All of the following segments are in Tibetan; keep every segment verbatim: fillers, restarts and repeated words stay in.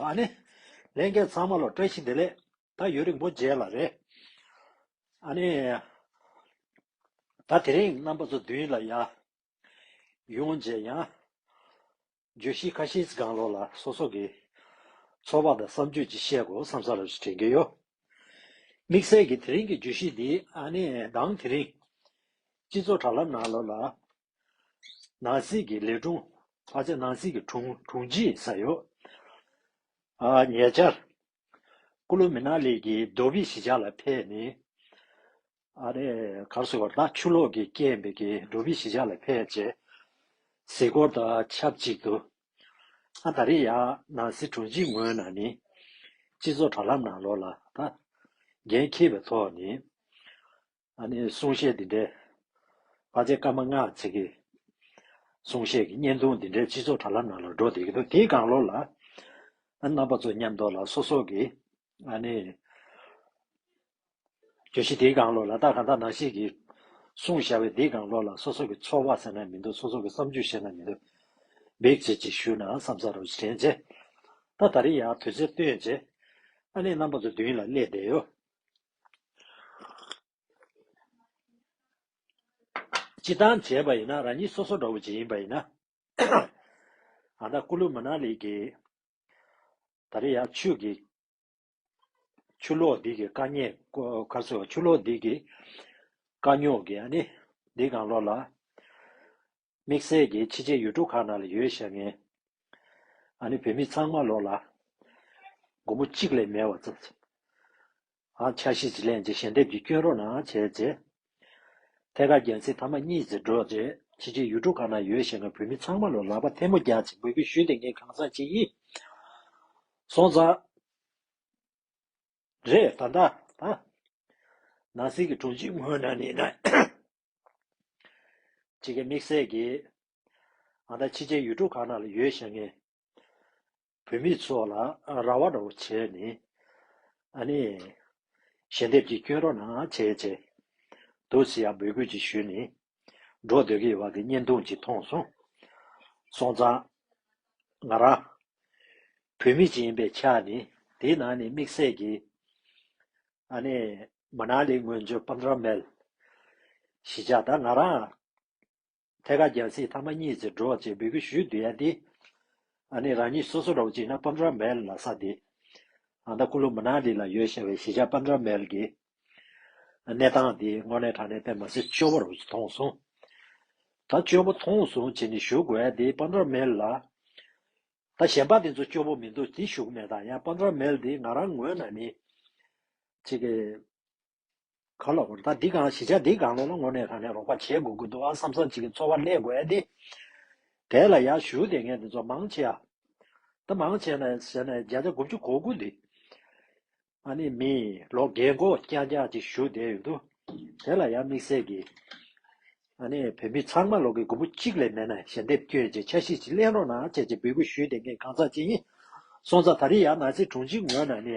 ཨ་ནི་ལྷན་རྒྱས་ཚང་མ་ལ་བཀྲ་ཤིས་བདེ་ལེགས། ད་ཡུན་རིང་པོ་རྗེས་ལ་རེད། ཨ་ནི་ད་དེ་རིང་རྣམ་པ་ཚོ་མདུན་ལ་ཡ་ཡོང་རྗེས་ཡང་བརྗོད་གཞི་ཁ་ཤས་སྒང་ལོགས་ལ་སོ་སོ་གི་ཚོར་བ་དང་བསམ་ཚུལ་ཅིག་བཤད་དགོས་བསམ་ས་ལ་དྲན་གྱི་ཡོད། དམིགས་བསལ་གྱི་དེ་རིང་གི་བརྗོད་གཞི་འདི་ཨ་ནི་མདང་དེ་རིང་སྤྱི་ཚོགས་དྲ་ལམ་ནང་ལོགས་ལ་ནང་སྲིད་ཀྱི་ལས་དྲུང་། ཕལ་ཆེར་ནང་སྲིད་ཀྱི་དྲུང་དྲུང་ཆེ་ཟེར་ཡོད། ཨ་ཉེ་ཆར་ཀུ་ལུ་མི་ན་ལི་གི་རྡོ་སྦིས་གཞིས་ཆགས་ལ་ཕེབས་ནས། ཨ་རེ་གར་སོ་བར་ད་ཆུ་ལོག་གི་རྐྱེན་པས་ཀྱི་རྡོ་སྦིས་གཞིས་ཆགས་ལ་ཕེབས་རྗེས་གཟིགས་སྐོར་དང་ཆབས་ཅིག་ཏུ། ཨ་ད་རེས་ཡ་ནང་སྲིད་དྲུང་ཆེའི་ངོས་ནས་ནི་སྤྱི་ཚོགས་དྲ་ལམ་ནང་ལོགས་ལ་ད་འགན་འཁྱེར་བའི་ཐོག་ནས། ཨ་ནི་གསུང་བཤད་འདི་འདྲའི་ཕལ་ཆེར་སྐར་མ་ལྔ་ཙམ་གྱི་གསུང་བཤད་ཀྱི་བརྙན་ཐུང་འདི་འདྲའི་སྤྱི་ཚོགས་དྲ་ལམ་ནང་ལ་འགྲོ་བསྡད་ཀྱི་འདུག་དེའི་སྒང་ལོགས་ལ་ཨ་རྣམ་པ་ཚོ་མཉམ་དུ་ལ་སོ་སོ་གི་ཨ་ནི་བརྗོད་གཞི་དེའི་སྒང་ལོགས་ལ་ད་གང་ལྟར་ནང་བཞིན་གྱི་གསུང་བཞག་པའི་དེའི་སྒང་ལོགས་ལ་སོ་སོ་གི་ཚོར་བ་ཟེར་ན་མི་འདུག་སོ་སོ་གི་བསམ་ཚུལ་བཤད་ན་མི་འདུག་འབིགས་བྱེད་ཅིག་ཞུ་ན་བསམ་ས་རུ་དྲན་རྗེས། ད་ད་རེས་ཡང་དུས་ཚོད་བཏོན་རྗེས་ཨ་ནི་རྣམ་པ་ཚོ་མདུན་ལ་སླེབས་བསྡད་ཡོད། སྤྱིར་བཏང་བྱས་པ་ཡིན་ན་རང་ཉིད་སོ་སོ་འདྲ་བོ་ཅིག་ཡིན་པ་ཡིན་ན། ཨ་ད་ཀུ་ལུ་མ་ན་ལི་གི་ད་རེས་ཡང་ཆུ་གི་ཆུ་ལོག་འདི་གི་དཀའ་ངལ་ཀོ་ག་རེ་ཟེར་ཆུ་ལོག་འདི་གི་དཀའ་རྙོག་གི་ཨ་ནི་འདི་སྒང་ལོགས་ལ་དམིགས་བསལ་གྱི་ཕྱི་རྒྱལ་ཡུལ་གྲུ་ཁག་ནང་ལ་ཡོད་བཞག་མཁན་ཨ་ནི་བོད་མི་ཚང་མ་ལོགས་ལ་སྒོར་མོ་གཅིག་ལས་མེད་པ་ཙམ། ཨ་འཆར་གཞི་ཅིག་ལེན་རྗེས་ཞལ་འདེབས་ཀྱི་སྐྱོན་རོགས་གནང་བྱས་རྗེས། ཐད་ཀར་རྒྱལ་སྲིད་ཐ་མ་གཉིས་ཙམ་འགྲོ་རྗེས་ཕྱི་རྒྱལ་ཡུལ་གྲུ་ཁག་ན་ཡོད་བཞིན་གྱི་བོད་མི་ཚང་མ་ལ་ལག་པ་ཐལ་མོ་རྒྱག་ཅིག་འབོད་སྐུལ་ཞུས་ཏེ་ངས་གང་ཟག་ཅིག་ཡིན། སོང་ཙང་། རེད་ད་ལྟ་ད། ནང་སྲིད་ཀྱི་དྲུང་ཆེའི་ངོས་ནས་ནི་ན། ཅིག་གི་དམིགས་བསལ་གྱི། ཨ་ད་ཕྱི་རྒྱལ་ཡུལ་གྲུ་ཁག་ནང་ལ་ཡོད་བཞིན་གྱི། བོད་མི་ཚོ་ལ་རེ་བ་འདྲ་བོ་བྱས་ནས་ཨ་ནི་ཞལ་འདེབས་ཀྱི་སྐྱོན་རོགས་གནང་བྱས་བྱས་འདུག་སེ་ཡང་འབོད་སྐུལ་ཅིག་ཞུས་ནས་འགྲོ་སྡོད་ཀྱི་ཡོད་པ་གི་བརྙན་ཐུང་ཅིག་མཐོང་སོང་། སོང་ཙང་ང་རང་བོད་མི་ཅིག་ཡིན་པའི་ཆ་ནས་དེའི་ནང་ནས་དམིགས་བསལ་གྱི་ཨ་ནི་མ་ན་ལི་ངོས་འཛིན་པན་དྲ་མེལ་གཞིས་ཆགས་ད་ང་རང་། ཐད་ཀར་རྒྱལ་སྲིད་ཐ་མ་གཉིས་ཙམ་འགྲོ་བྱས་འབོད་སྐུལ་ཞུས་བསྡད་ཡ་དེ། ཨ་ནི་རང་ཉིད་སོ་སོ་འདྲ་བོ་ཅིག་ན་པན་དྲ་མེལ་ལ་ས་དེ། ཨ་ད་ཀུ་ལུ་མ་ན་ལི་ལ་ཡོད་བཞིན་པའི་གཞིས་ཆགས་པན་དྲ་མེལ་གྱི་གནས་སྟངས་དེ་དངོས་གནས་དྲང་གནས་དཔེ་མ་སྲིད་སྐྱོ་བོ་འདྲ་བོ་ཅིག་མཐོང་སོང་། ད་སྐྱོ་བོ་མཐོང་སོང་བྱས་ནས་ཞུ་དགོས་ཡ་དེ་པན་དྲ་མེལ་ལ། ད་གཞན་པ་དེ་ཚོ་སྐྱོ་བོ་མི་འདུག་དེ་ཞུ་གི་མེད་ད་ཡང་པན་དྲ་མེལ་དེ་ང་རང་ངོས་ནས་ནི། ཅིག་གི་ག་ལ་བར་ད་འདི་གང་གཞིས་ཆགས་འདི་གང་ལོག་ལ་དངོས་གནས་དྲང་གནས་རོགས་པ་བྱེད་དགོས་ཀྱི་འདུག་ཨ་བསམ་བསམ་ཅིག་གི་ཚོར་བ་སླེབས་དགོས་ཡ་དེ། དེ་ལ་ཡར་ཞུ་བསྡད་མཁན་དེ་ཚོ་མང་ཆེ་ཡ། ད་མང་ཆེ་ན་ཟེར་ན་བརྒྱ་ཆ་དགུ་བཅུ་གོ་དགུ་འདི། ཨ་ནི་མི་ལོ་རྒན་འཁོགས་རྐྱང་རྐྱང་ཅིག་ཞུ་བསྡད་ཡོད་འདུག་དེ་ལ་ཡང་དམིགས་བསལ་གྱི། ཨ་ནི་བོད་མི་ཚང་མ་ལོག་གི་སྒོར་མོ་གཅིག་ལས་མེད་ན་ཞལ་འདེབས་སྐྱོན་ཅིག་འཆར་གཞི་ཅིག་ལེན་རོགས་གནང་བྱས་ཅིག་འབོད་སྐུལ་ཞུས་བསྡད་མཁན་གང་ཟག་ཅིག་ཡིན། སོང་ཙང་ད་རེས་ཡང་ནང་སྲིད་དྲུང་ཆེའི་ངོས་ནས་ནི།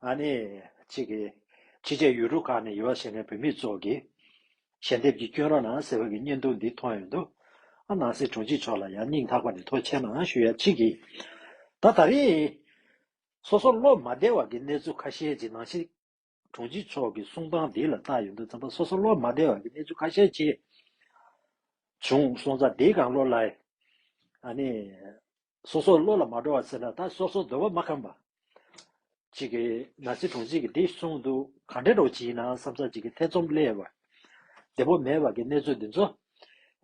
ཨ་ནི། གཅིག་གི། ཕྱི་རྒྱལ་ཡུལ་གྲུ་ཁག་ནས་ཡོད་བཞིན་པའི་བོད་མི་ཚོ་གིས། ཞལ་འདེབས་ཀྱི་སྐྱོན་རོགས་གནང་ཟེར་བའི་གི་བརྙན་ཐུང་འདི་མཐོང་ཡོང་དུས། ཨ་ནང་སྲིད་དྲུང་ཆེ་མཆོག་ལ་ཡང་སྙིང་ཐག་པ་ནས་ཐུགས་རྗེ་ཆེ་གནང་ཞུ་ཡ་གཅིག་གིས། ད་ད་རེས། སོ་སོ་བློ་མ་བདེ་བ་གི་གནས་ཚུལ་ཁ་ཤས་ཅིག་ནང་སྲིད་དྲུང་ཆེ་མཆོག་གི་གསུང་སྟངས་འདི་ལ་བལྟ་ཡོང་དུས་ཙམ་པ་སོ་སོ་བློ་མ་བདེ་བ་གི་གནས་ཚུལ་ཁ་ཤས་ཅིག་བྱུང་སོང་ཙང་འདིའི་སྒང་ལོགས་ལ། ཨ་ནི། སོ་སོ་བློ་ལ་མ་འགྲོ་བ་ཟེར་ན་ད་སོ་སོ་འདོད་པ་མ་ཁེངས་པ། གཅིག་གི་ནང་སྲིད་དྲུང་ཆེ་གིས་འདི་གསུངས་འདུག་ག་འདྲ་འདྲ་བོ་ཅིག་ཡིན་ན་བསམ་ས་གཅིག་གི་ཐེ་ཚོམ་སླེབས་པ། བདེ་པོ་མེད་པ་གི་གནས་ཚུལ་འདི་ཚོ།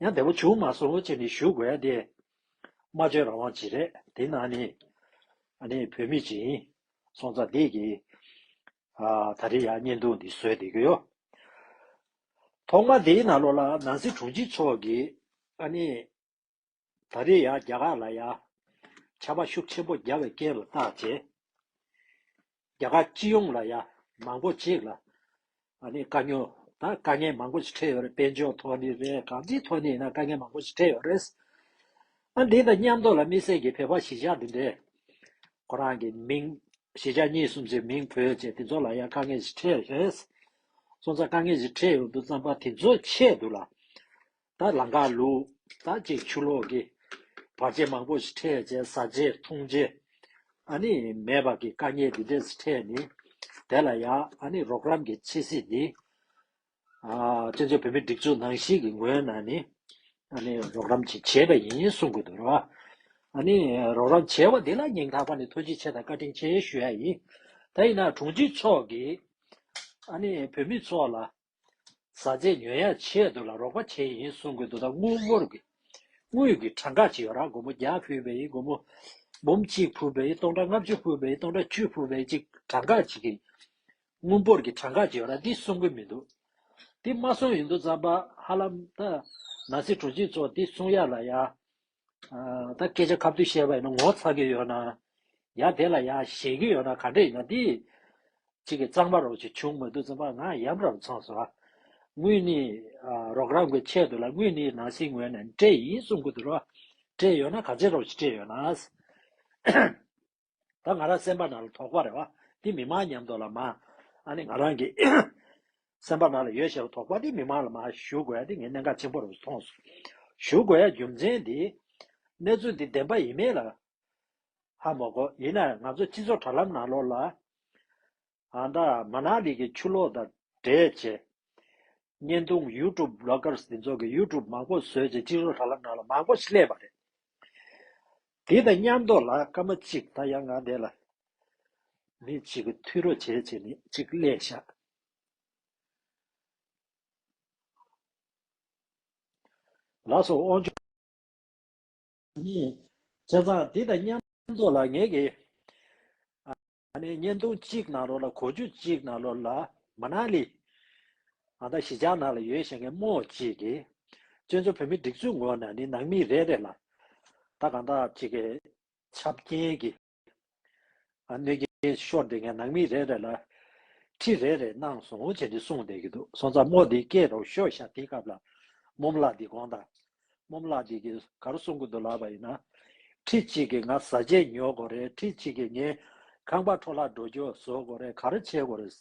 ཡང་བདེ་པོ་བྱུང་མ་སོང་བྱས་ནས་ཞུ་དགོས་ཡ་དེ། སྨྲ་བརྗོད་རང་དབང་ཅིག་རེད་དེ་ནང་ནས། ཨ་ནི་བོད་མི་ཅིག་ཡིན། སོང་ཙང་འདི་གི། ཨ་ད་རེས་ཡང་བརྙན་ཐུང་འདི་བཟོས་བསྡད་ཀྱི་ཡོད། ཐོག་མ་འདིའི་ནང་ལོགས་ལ་ནང་སྲིད་དྲུང་ཆེ་མཆོག་གིས་ཨ་ནི། ད་རེས་ཡང་རྒྱ་གར་ལ་ཡང་ཆར་པ་ཤུགས་ཆེན་པོ་བརྒྱབ་པའི་རྐྱེན་ལ་བརྟག་བྱས། རྒྱ་གར་སྤྱི་ཡོངས་ལ་ཡང་མང་པོ་ཅིག་ལ་ཨ་ནི་དཀའ་རྙོག་ད་དཀའ་ངལ་མང་པོ་ཞིག་འཕྲད་ཡོད་རེད། དཔལ་འབྱོར་ཐོག་ནས་རེད། གང་ཅིའི་ཐོག་ནས་ཡིན་ན་དཀའ་ངལ་མང་པོ་ཞིག་འཕྲད་ཡོད་རེད། ཨ་འདི་དང་མཉམ་དུ་ལ་དམིགས་བསལ་གྱི་བོད་པ་གཞིས་ཆགས་འདི་འདྲས་ཁོ་རང་གི་མིང་གཞིས་ཆགས་གཉིས་གསུམ་ཅིག་མིང་བོས་བྱས་དེ་ཚོ་ལ་ཡང་དཀའ་ངལ་ཞིག་འཕྲད་རེད། སོང་ཙང་དཀའ་ངལ་ཞིག་འཕྲད་ཡོང་དུས་ཙམ་པ་དེ་ཚོའི་ཆེད་དུ་ལ། ད་ལམ་ཁ་ལུག་ད་ཅིག་ཆུ་ལོག་གི་བར་ཆད་མང་པོ་ཞིག་འཕྲད་བྱས་ཟ་ཆས་འཐུང་ཆས་ ཨ་ནི་མེད་པ་གི་དཀའ་ངལ་འདི་འདྲས་འཕྲད་ནི་དེ་ལ་ཡང་ཨ་ནི་རོགས་རམ་གྱི་ཆབ་སྲིད་འདི་ཨ་བཙན་བྱོལ་བོད་མིའི་སྒྲིག་འཛུགས་ནང་བཞིན་གྱི་ངོས་ནས་ནི་ཨ་ནི་རོགས་རམ་ཅིག་བྱས་པ་ཡིན་གསུང་གི་འདུག་ར། ཨ་ནི་རོགས་རམ་བྱས་པ་འདི་ལ་སྙིང་ཐག་པ་ནས་ཐུགས་རྗེ་ཆེ་དང་བཀའ་དྲིན་ཆེ་ཞུ་ཡ་ཡིན། ད་ཡིན་ན་དྲུང་ཆེ་མཆོག་གིས་ཨ་ནི་བོད་མི་ཚོ་ལ་བཟའ་ཆས་ཉོ་ཡ་ཆེད་དུ་ལ་རོགས་པ་བྱས་ཡིན་གསུང་གི་འདུག་ད་དངུལ་འབོར་གྱི་དངུལ་གྱི་གྲངས་ཀ་ཅིག་ཡོད་ར། སྒོར་མོ་བརྒྱ་ཕུལ་བ་ཡིན། སྒོར་མོ་འབུམ་གཅིག་ཕུལ་བ་ཡིན། སྟོང་ཕྲག་ལྔ་བཅུ་ཕུལ་བ་ཡིན། སྟོང་ཕྲག་བཅུ་ཕུལ་བ་ཡིན། ཅིག་གྲངས་ཀ་ཅིག་གི་དངུལ་འབོར་གྱི་གྲངས་ཀ་ཅིག་ཡོད་ར། འདི་གསུང་གི་མི་འདུག་འདི་མ་གསུང་ཡིན་དུས་ཙམ་པ་ཧ་ལམ་ད་ནང་སྲིད་དྲུང་ཆེ་མཆོག་འདི་གསུང་ཡ་ལ་ཡ། ཨ་ད་སྐད་ཆ་ཁ་ཐུག་བཤད་པ་ཡིན་ན་ངོ་ཚ་གི་ཡོད་ན། ཡ་དེ་ལ་ཡ་ཞེད་ཀྱི་ཡོད་ན། ག་འདྲ་ཡིན་ན་འདི་གཅིག་གི་གཙང་མ་རོགས་ཅིག་བྱུང་མ་འདུག་ཙམ་པ་ང་ཡམ་རམ་ཚང་སོང་། ཨ་དངུལ་ནི་ཨ་རོགས་རམ་གྱི་ཆེད་དུ་ལ་དངུལ་ནི་ནང་སྲིད་ངོས་ནས་སྤྲད་ཡིན་གསུང་གི་འདུག་ར། སྤྲད་ཡོད་ན་ག་ཚད་རོགས་ཅིག་སྤྲད་ཡོད་ན། ད་ང་རང་སེམས་པ་ནང་ལ་དོགས་པ་རེད་བ། འདི་མི་མང་མཉམ་དུ་ལ་མ་ཨ་ནི་ང་རང་གི་སེམས་པ་ནང་ལ་ཡོད་ཞེས་པ་དོགས་པ་འདི་མི་མང་ལ་མ་ཞུ་དགོས་ཡ་འདི་ངས་གནད་འགག་ཆེན་པོ་རུ་མཐོང་སོང་། ཞུ་དགོས་ཡ་རྒྱུ་མཚན་འདི་གནས་ཚུལ་འདི་བདེན་པ་ཡིན་མེད་ལ་ཧ་མ་གོ། ཡིན་ན་ང་ཚོ་སྤྱི་ཚོགས་དྲ་ལམ་ནང་ལོགས་ལ་ཨ་ད་མ་ན་ལི་གི་ཆུ་ལོག་དང་འབྲེལ་བྱས། བརྙན་ཐུང་ཡུ་ཊུབ་བི་ལོག་གར་སི་འདི་ཚོ་གི་ཡུ་ཊུབ་མང་པོ་བཟོས་བྱས་སྤྱི་ཚོགས་དྲ་ལམ་ནང་ལ་མང་པོ་ཞིག་སླེབས་པ་རེད། དེ་དང་མཉམ་དུ་ལ་སྐར་མ་གཅིག་ད་ཡང་ང་འདི་ལ་མི་གཅིག་གི་མཐུད་རོགས་བྱེད་བྱས་ནས་གཅིག་སླེབས་ཤག་ལགས་སོ། དབང་ཆ་ནི་བྱས་ཙང་དེ་དང་མཉམ་དུ་ལ་ངེད་ཀྱི་ཨ་ནི་བརྙན་ཐུང་གཅིག་ནང་ལོགས་ལ་གོ་རྒྱུ་གཅིག་ནང་ལོགས་ལ་མ་ན་ལི་ཨ་ད་གཞིས་ཆགས་ནང་ལ་ཡོད་བཞིན་གྱི་རྨོ་གཅིག་གིས་བཙན་བྱོལ་བོད་མི་སྒྲིག་འཛུགས་ངོས་ནས་ནི་ནང་མི་རེ་རེ་ལ་ད་གང་ལྟར་གཅིག་གི་ཆབ་རྐྱེན་གྱི་ཨ་གནོད་སྐྱེལ་ཤོར་བསྡད་མཁན་ནང་མི་རེ་རེ་ལ་ཁྲི་རེ་རེ་གནང་སོང་བྱས་ཏེ་གསུངས་བསྡད་ཀྱི་འདུག་སོང་ཙང་རྨོ་འདི་སྐད་རོགས་ཤོར་ཤག་དེ་སྐབས་ལ་རྨོ་མོ་ལགས་འདི་དགོངས་དག་རྨོ་མོ་ལགས་འདི་གིས་ག་རེ་གསུང་གི་འདུག་ལབ་པ་ཡིན་ན། ཁྲི་གཅིག་གིས་ང་བཟའ་ཆས་ཉོ་དགོས་རེད། ཁྲི་གཅིག་གིས་ངའི་ཁང་པ་འཕྲོ་བརླག་འགྲོ་རྒྱུ་བཟོ་དགོས་རེད། ག་རེ་བྱེད་དགོས་རེད།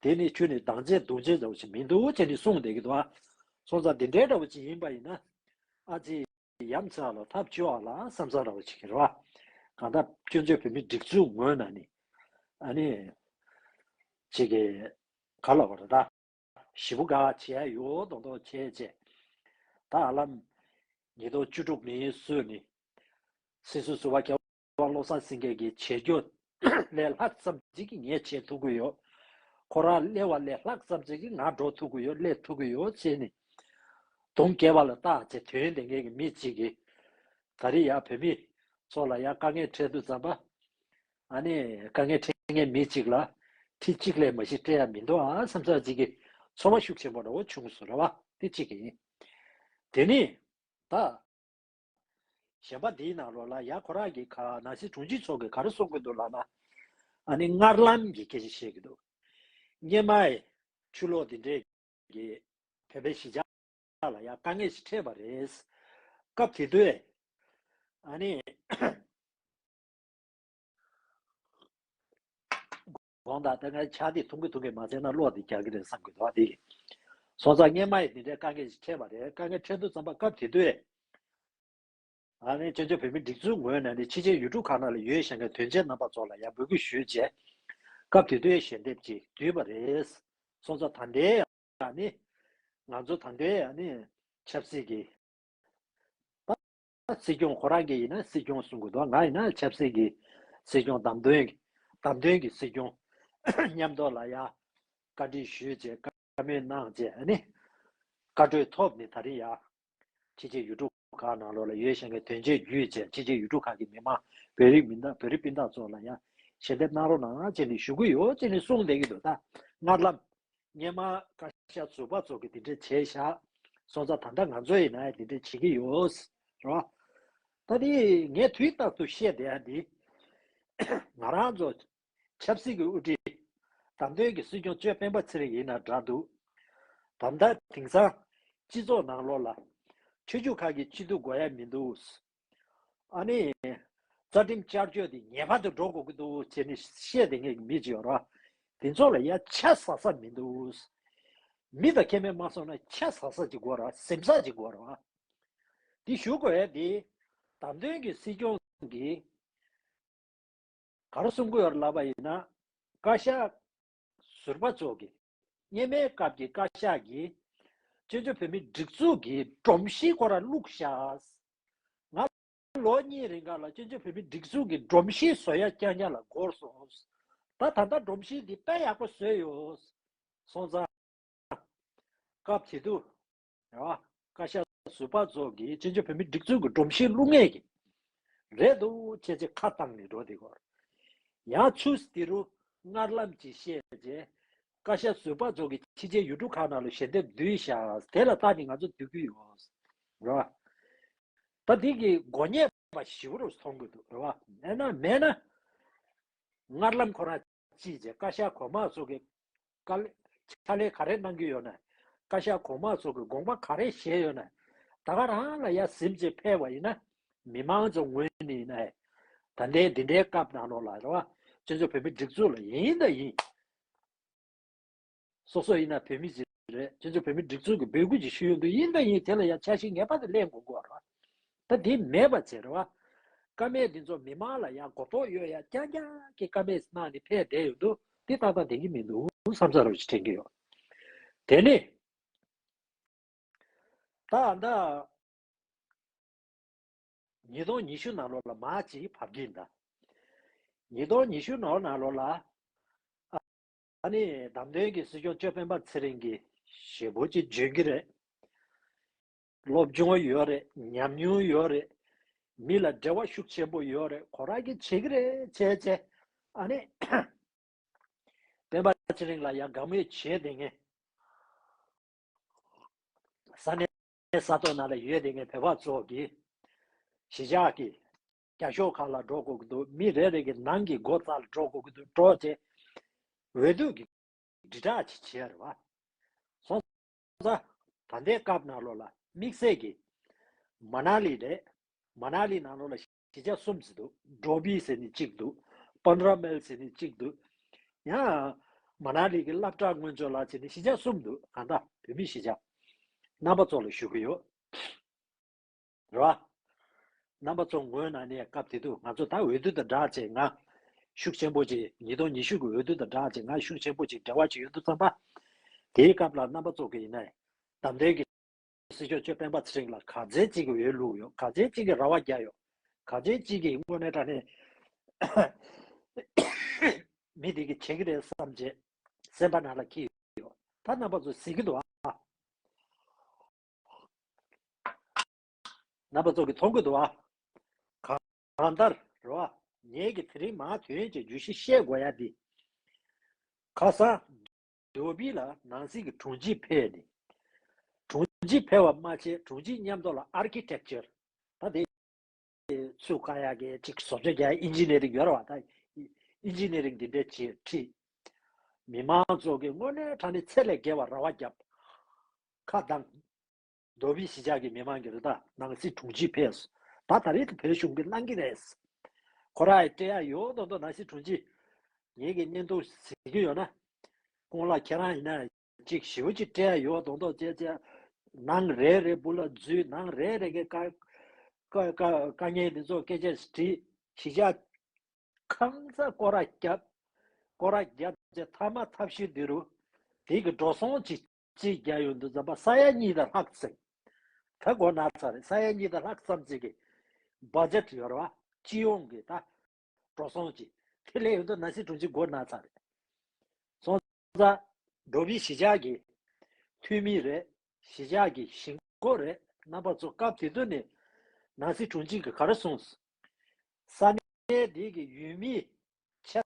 དེ་ནི་ཁྱོད་ནི་སྡང་ཆེན་རྡུང་ཆེན་འདྲ་བོ་ཞིག་མི་འདུག་བྱས་ནས་གསུངས་བསྡད་ཀྱི་འདུག་ཨ། སོང་ཙང་འདི་འདྲའི་འདྲ་བོ་ཅིག་ཡིན་པ་ཡིན་ན་ཨ་ཙི། ཡ་མཚན་ལ་ཐབས་སྐྱོ་བ་ལ་བསམ་ཚུལ་ར་བ་ཅིག་རེད་བ། གང་ལྟར་སྤྱི་ཚོགས་བོད་མི་སྒྲིག་འཛུགས་ངོས་ནས་ནི་ཨ་ནི་ཅིག་གི་ག་ལ་བ་རེད་ད་ཞེ་པོ་དགའ་བྱས་ཡོད་མདོག་མདོག་བྱས་བྱས། ད་ཨ་ལམ་ཉིས་སྟོང་བཅུ་དྲུག་ནས་བཟུང་ནི་སྲིད་ཟུར་ཟུར་པ་རྒྱལ་བ་བློ་བཟང་སེང་གེ་གིས་བྱེད་རྒྱུ་ལས་ལྷག་ཙམ་ཅིག་གི་ངས་བྱེད་ཐུབ་ཀྱི་ཡོད། ཁོ་རང་སླེབས་པ་ལས་ལྷག་ཙམ་ཅིག་གི་ང་འགྲོ་ཐུབ་ཀྱི་ཡོད། སླེབས་ཐུབ་ཀྱི་ཡོད་ཅེས་ནི། དུང་རྒྱལ་བ་ལ་བཏགས་བྱས་དོན་ལྡན་མཁན་གྱི་མི་གཅིག་གིས་ད་རེས་ཡ་བོད་མི་ཚོ་ལ་ཡ་དཀའ་ངལ་འཕྲད་དུས་ཙམ་པ། ཨ་ནི་དཀའ་ངལ་འཕྲད་མཁན་མི་གཅིག་ལ་ཁྲི་གཅིག་ལས་མ་ཞིག་སྤྲད་ཡ་མི་འདུག་ཨ་བསམ་ཚར་གཅིག་གི་ཚོར་བ་ཤུགས་ཆེན་པོ་འདྲ་བོ་བྱུང་སོང་ར་བ་དེ་གཅིག་ཡིན། དེ་ནི་ད་གཞན་པ་འདིའི་ནང་ལོགས་ལ་ཡ་ཁོ་རང་གི་ཁ་ནང་སྲིད་དྲུང་ཆེ་མཆོག་གིས་ག་རེ་གསུང་གི་འདུག་ལབ་ན། ཨ་ནི་སྔར་ལམ་གྱི་སྐད་ཆ་བཤད་ཀྱི་འདུག་སྔོན་མའི་ཆུ་ལོག་འདི་འདྲས་ཀྱི་བོད་པའི་གཞིས་ཆགས་ལ་ཡང་དཀའ་ངལ་ཞིག་འཕྲད་པ་རེད། སྐབས་དེ་དུས་ཨ་ནི་དགོངས་དག་ད་ངས་ཇ་དེ་འཐུང་གི་འཐུང་གི་མ་བྱས་ན་གློག་དེ་རྒྱག་གི་རེད་བསམ་གི་འདུག་ཨ་དེ། སོང་ཙང་སྔོན་མ་ཡི་འདི་འདྲའི་དཀའ་ངལ་ཞིག་འཕྲད་པ་རེད། དཀའ་ངལ་འཕྲད་དུས་ཙམ་པ་སྐབས་དེ་དུས། ཨ་ནི་བཙན་བྱོལ་བོད་མིའི་སྒྲིག་འཛུགས་ངོས་ནས་ནི་ཕྱི་རྒྱལ་ཡུལ་གྲུ་ཁག་ནང་ལ་ཡོད་བཞིན་གྱི་དོན་གཅོད་རྣམ་པ་ཚོ་ལ་ཡང་འབོད་སྐུལ་ཞུས་རྗེས། སྐབས་དེ་དུས་ཞལ་འདེབས་ཅིག་བསྡུས་པ་རེད། སོང་ཙང་ད་ལྟའི་ཡང་ནི། ང་ཚོ་ད་ལྟའི་ཡང་ནི་ཆབ་སྲིད་ཀྱི། ད་སྲིད་སྐྱོང་ཁོ་རང་གིས་ཡིན་ན་སྲིད་སྐྱོང་གསུང་གི་འདུག་ང་ཡིན་ན་ཆབ་སྲིད་ཀྱི་སྲིད་སྐྱོང་བདམས་ཐོན་གྱི་བདམས་ཐོན་གྱི་སྲིད་སྐྱོང་མཉམ་དུ་ལ་ཡང་བཀའ་འདྲི་ཞུས་རྗེས་བཀའ་མོལ་གནང་རྗེས་ནི། བཀའ་གྲོས་ཐོབ་ནས་ད་རེས་ཡང་ཕྱི་རྒྱལ་ཡུལ་གྲུ་ཁག་ནང་ལོགས་ལ་ཡོད་བཞིན་གྱི་དོན་གཅོད་བརྒྱུད་བྱས་ཕྱི་རྒྱལ་ཡུལ་གྲུ་ཁག་གི་མི་མང་བོད་རིགས་མི་སྣ་བོད་རིགས་སྤུན་ཟླ་ཚོ་ལ་ཡང་ཞལ་འདེབས་གནང་རོགས་གནང་ཅེས་ནས་ཞུ་གི་ཡོད་ཅེས་ནས་གསུངས་བསྡད་ཀྱི་འདུག་ད་སྔར་ལམ་སྔོན་མ་བཀའ་ཤག་ཟུར་པ་ཚོ་གིས་དེ་འདྲས་བྱས་བཞག་སོང་ཙང་ད་ལྟ་ང་ཚོ་ཡིན་ན་ཡང་དེ་འདྲས་བྱེད་ཀྱི་ཡོད་རེད་བ། ད་དེ་ངས་དུས་རྟག་ཏུ་བཤད་བསྡད་ཡ་འདི་ང་རང་ཚོ་ཆབ་སྲིད་ཀྱི་དབུ་ཁྲིད་བདམས་ཐོན་གྱི་སྲིད་སྐྱོང་གཙོས་སྤེན་པ་ཚེ་རིང་ཡིན་ན་འདྲ་འདུག་ད་ལྟ་དེང་སང་སྤྱི་ཚོགས་ནང་ལོགས་ལ་ཆོས་བརྒྱུད་ཁག་གི་སྤྱི་འཐུས་དགོས་ཡ་མི་འདུག་ཨ་ནི། རྩ་ཁྲིམས་བསྐྱར་བཅོས་དེ་ངེས་པར་དུ་འགྲོ་དགོས་ཀྱི་འདུག་ཅེས་ནི་བཤད་བསྡད་མཁན་གྱི་མི་ཅིག་ཡོད་རེད་བ། དེ་ཚོ་ལ་ཡ་ཆ་ཟ་ས་མི་འདུག་མི་དང་ཁྱད་མེད་མ་སོང་ན་ཆ་ཟ་ས་ཅིག་དགོས་རེད་བ། གཟིམ་ས་ཅིག་དགོས་རེད་བ། དེ་ཞུ་དགོས་ཡ་དེ། བདམས་ཐོན་གྱི་སྲིད་སྐྱོང་གིས། ག་རེ་གསུང་གི་ཡོད་རེད་ལབ་པ་ཡིན་ན། བཀའ་ཤག་ཟུར་པ་ཚོ་གིས། སྔོན་མའི་སྐབས་ཀྱི་བཀའ་ཤག་གིས་བཙན་བྱོལ་བོད་མིའི་སྒྲིག་འཛུགས་ཀྱི་སྒྲོམ་གཞི་ཁོ་རང་བླུགས་ཤག་ང་ལོ་གཉིས་རིང་ག་ལ་བཙན་བྱོལ་བོད་མིའི་སྒྲིག་འཛུགས་ཀྱི་སྒྲོམ་གཞི་བཟོ་ཡ་རྐྱང་རྐྱང་ལ་འགོར་སོང་། ད་ད་ལྟ་སྒྲོམ་གཞི་འདི་དཔེ་ཡག་པོ་བཟོས་ཡོད། སོང་ཙང་། སྐབས་དེ་དུས། རེད་བ། བཀའ་ཤག་ཟུར་པ་ཚོ་གིས་བཙན་བྱོལ་བོད་མིའི་སྒྲིག་འཛུགས་ཀྱི་སྒྲོམ་གཞི་བླུག་མཁན་གྱི་རེད་འདུག་བྱས་ཚེ་ཁ་བཏང་ནས་འགྲོ་དེ་གོ། ཡང་ཚུར་དེ་རུ་སྔར་ལམ་གྱི་བཤད་རྗེས། བཀའ་ཤག་ཟུར་པ་ཚོ་གིས་ཕྱི་རྒྱལ་ཡུལ་གྲུ་ཁག་ནང་ལ་ཞལ་འདེབས་བསྡུས་བཞག་དེ་ལ་བལྟས་ནས་ང་ཚོ་སྡོད་ཀྱི་ཡོད། རེད་བ། ད་འདི་གི་དགོས་ངེས་པ་ཞེ་པོ་རུ་མཐོང་གི་འདུག་རེད་བ། མེད་ན་མེད་ན། སྔར་ལམ་ཁོ་རང་ཅིས་བྱས། བཀའ་ཤག་གོང་མ་ཚོ་གི་བཀའ་ལས་ཕྱག་ལས་ག་རེ་གནང་གི་ཡོད་ན། བཀའ་ཤག་གོང་མ་ཚོ་གི་དགོངས་པ་ག་རེ་བཞེས་ཡོད་ན། ད་ག་རང་ལ་ཡ་ཟིན་བྱས་ཕེབས་པ་ཡིན་ན། མི་མང་ཚོ་ངོས་ནས་ཡིན་ན། ད་ལྟའི་འདི་འདྲའི་སྐབས་ནང་ལོགས་ལ་རེད་བ། སྤྱི་ཚོགས་བོད་མིའི་སྒྲིག་འཛུགས་ལ་ཡིན་ད་ཡིན། སོ་སོ་ཡིན་ན་བོད་མི་ཞིག་རེད། སྤྱི་ཚོགས་བོད་མིའི་སྒྲིག་འཛུགས་ཀྱི་འབོད་སྐུལ་ཅིག་ཞུ་ཡོང་དུས་ཡིན་ད་ཡིན་དེ་ལ་ཡང་འཆར་གཞི་ངེས་པར་དུ་ལེན་དགོས་ཀྱི་ཡོད་རེད། ད་དེ་མེད་པ་བྱས་རེད་བ། བཀའ་མོལ་འདི་ཚོ་མི་མང་ལ་ཡང་གོ་རྟོགས་ཡོད་ཡ་རྐྱང་རྐྱང་གི་བཀའ་མོལ་གནང་ནས་ཕེབས་བསྡད་ཡོང་དུས་དེ་ཏག་ཏག་བསྡད་ཀྱི་མི་འདུག་བསམ་ས་རུ་ཞིག་དྲན་གྱི་ཡོད། དེ་ནས་ད་ད། ཉིས་སྟོང་ཉི་ཤུ་ནང་ལོགས་ལ་མར་ཅིག་བབས་ཀྱིན་གདའ། ཉིས་སྟོང་ཉི་ཤུ་ནང་ལོགས་ལ། ཨ་ནི་བདམས་ཐོན་གྱི་སྲིད་སྐྱོང་གཅོད་སྤེན་པ་ཚེ་རིང་གིས་ཞེ་པོ་ཅིག་འཇོན་གྱི་རེད། སློབ་སྦྱོང་ཡོད་རེད། ཉམས་མྱོང་ཡོད་རེད། མི་ལ་འབྲེལ་བ་ཤུགས་ཆེན་པོ་ཡོད་རེད། ཁོ་རང་གིས་བྱེད་ཀྱི་རེད་བྱས་བྱས། ཨ་ནི། སྤེན་པ་ཚེ་རིང་ལ་ཡང་དགའ་མོས་བྱས་བསྡད་མཁན། ས་གནས་ས་ཐོག་ནང་ལ་ཡོད་བསྡད་མཁན་བོད་པ་ཚོ་གིས་གཞིས་ཆགས་ཀྱི་རྒྱབ་ཤོག་ཁག་ལ་འགྲོ་དགོས་ཀྱི་འདུག་མི་རེ་རེ་གི་ནང་གི་སྒོ་རྩ་ལ་འགྲོ་དགོས་ཀྱི་འདུག་འགྲོ་བྱས་འོས་བསྡུ་གི་དྲིལ་བསྒྲགས་ཅིག་བྱས་རེད་བ། སོང་ཙང་ད་ལྟའི་སྐབས་ནང་ལོགས་ལ་དམིགས་བསལ་གྱི་མ་ན་ལི་རེད། མ་ན་ལི་ནང་ལོགས་ལ་གཞིས་ཆགས་གསུམ་ཟེར་འདུག་ཌོ་བི་ཟེར་ནི་གཅིག་འདུག་པན་ར་མལ་ཟེར་ནི་གཅིག་འདུག་ཡང་མ་ན་ལི་གི་སློབ་གྲྭ་སྔོན་འཇོག་ལ་བྱས་ནི་གཞིས་ཆགས་གསུམ་འདུག་གང་ལྟར་བོད་མི་གཞིས་ཆགས་རྣམ་པ་ཚོ་ལ་ཞུ་གི་ཡོད། རེད་བ། རྣམ་པ་ཚོ་ངོས་ནས་ནས་སྐབས་དེ་དུས་ང་ཚོ་ད་འོས་བསྡུ་དང་སྦྲགས་བྱས་ང་ཤུགས་ཆེན་པོ་ཅིག་ཉིས་སྟོང་ཉི་ཤུ་གི་འོས་བསྡུ་དང་སྦྲགས་བྱས་ང་ཤུགས་ཆེན་པོ་ཅིག་འབྲེལ་བ་ཅིག་ཡོད་དུས་ཙམ་པ། དེའི་སྐབས་ལ་རྣམ་པ་ཚོ་གི་ཡིན་ནའི་བདམས་ཐོན་གྱི་སྲིད་སྐྱོང་གཅོད་སྤེན་པ་ཚེ་རིང་ལ་ག་ཚད་ཅིག་གི་འོས་བླུགས་ཡོད། ག་ཚད་ཅིག་གི་རེ་བ་བརྒྱབ་ཡོད། ག་ཚད་ཅིག་གི་དངོས་གནས་དྲང་གནས་མི་དེ་གིས་བྱེད་ཀྱི་རེད་བསམ་བྱས་སེམས་པ་ནང་ལ་འཁྱེར་ཡོད། ད་རྣམ་པ་ཚོ་གཟིགས་ཀྱི་འདུག་ཨ། རྣམ་པ་ཚོ་གིས་མཐོང་གི་འདུག་ཨ། གང་ལྟར་རེད་བ། ངེད་ཀྱིས་དེ་རིང་མར་དོན་གྱི་བརྗོད་གཞི་བཤད་དགོས་ཡ་འདི། ཁ་སང་། ཌོ་བི་ལ་ནང་སྲིད་ཀྱི་དྲུང་ཆེ་ཕེབས་ནས། དྲུང་ཆེ་ཕེབས་པ་མ་ཚད་དྲུང་ཆེ་མཉམ་དུ་ལ་ཨར་ཀི་ཊེག་ཅར། ད་དེ་ཚུགས་ཀ་ཡག་གི་ཅིག་བཟོ་བཅོས་རྒྱག་ཨིན་ཇི་ནི་རིང་ཡོད་རེད་བ། ད་ཨིན་ཇི་ནི་རིང་འདི་འདྲ་བྱེད་ཁྲིད། མི་མང་ཚོ་གི་དངོས་གནས་དྲང་གནས་ཚད་ལས་བརྒལ་བ་རེ་བ་བརྒྱབ། ཁ་གདངས། རྡོ་སྦིས་གཞིས་ཆགས་ཀྱི་མི་མང་གི་རེ་ད་ནང་སྲིད་དྲུང་ཆེ་ཕེབས། ད་ད་རེས་ད་བོད་གཞུང་གི་གནང་གི་རེད། ཁོ་རང་ཡི་སྤྲད་ཡ་ཡོད་མདོག་མདོག་ནང་སྲིད་དྲུང་ཆེ། ངེད་ཀྱི་བརྙན་ཐུང་གཟིགས་ཀྱི་ཡོད་ན། ཁོང་ལ་ཁྱེད་རང་ཡིན་ན་ཅིག་ཞེ་པོ་ཅིག་སྤྲད་ཡ་ཡོད་མདོག་མདོག་བྱས་བྱས། ནང་རེ་རེ་སྦུག་ལ་འཛུལ། ནང་རེ་རེ་གི་དཀའ་དཀའ་དཀའ་ངལ་འདི་ཚོ་སྐད་ཆ་དྲིས། གཞིས་ཆགས་གང་ས་སྐོར་ར་བརྒྱབ། སྐོར་ར་བརྒྱབ་བྱས་མཐའ་མ་ཐབས་ཤེས་འདི་རུ། དེ་གི་འགྲོ་སོང་ཅིག་ཅིག་རྒྱག་ཡོང་དུས་ཙམ་པ་ས་ཡ་གཉིས་དང་ལྷག་ཙམ། ད་སྒོ་ནས་ཚར་རེད། ས་ཡ་གཉིས་དང་ལྷག་ཙམ་ཅིག་གི་བ་ཇེཊ་ཡོད་རེད་བ། སྤྱི་ཡོངས་ཀྱི་ད་འགྲོ་སོང་ཅིག་དེ་སླེབས་ཡོང་དུས་ནང་སྲིད་དྲུང་ཆེ་སྒོ་ནས་ཚར་རེད། སོང་ཙང་། རྡོ་སྦིས་གཞིས་ཆགས་ཀྱི་འཐུས་མི་རེད། གཞིས་ཆགས་ཀྱི་གཞིས་འགོ་རེད། རྣམ་པ་ཚོ་སྐབས་དེ་དུས་ནས་ནང་སྲིད་དྲུང་ཆེ་གིས་ག་རེ་གསུངས། ས་གནས་འདི་གི་ཡུལ་མི་ཆབ་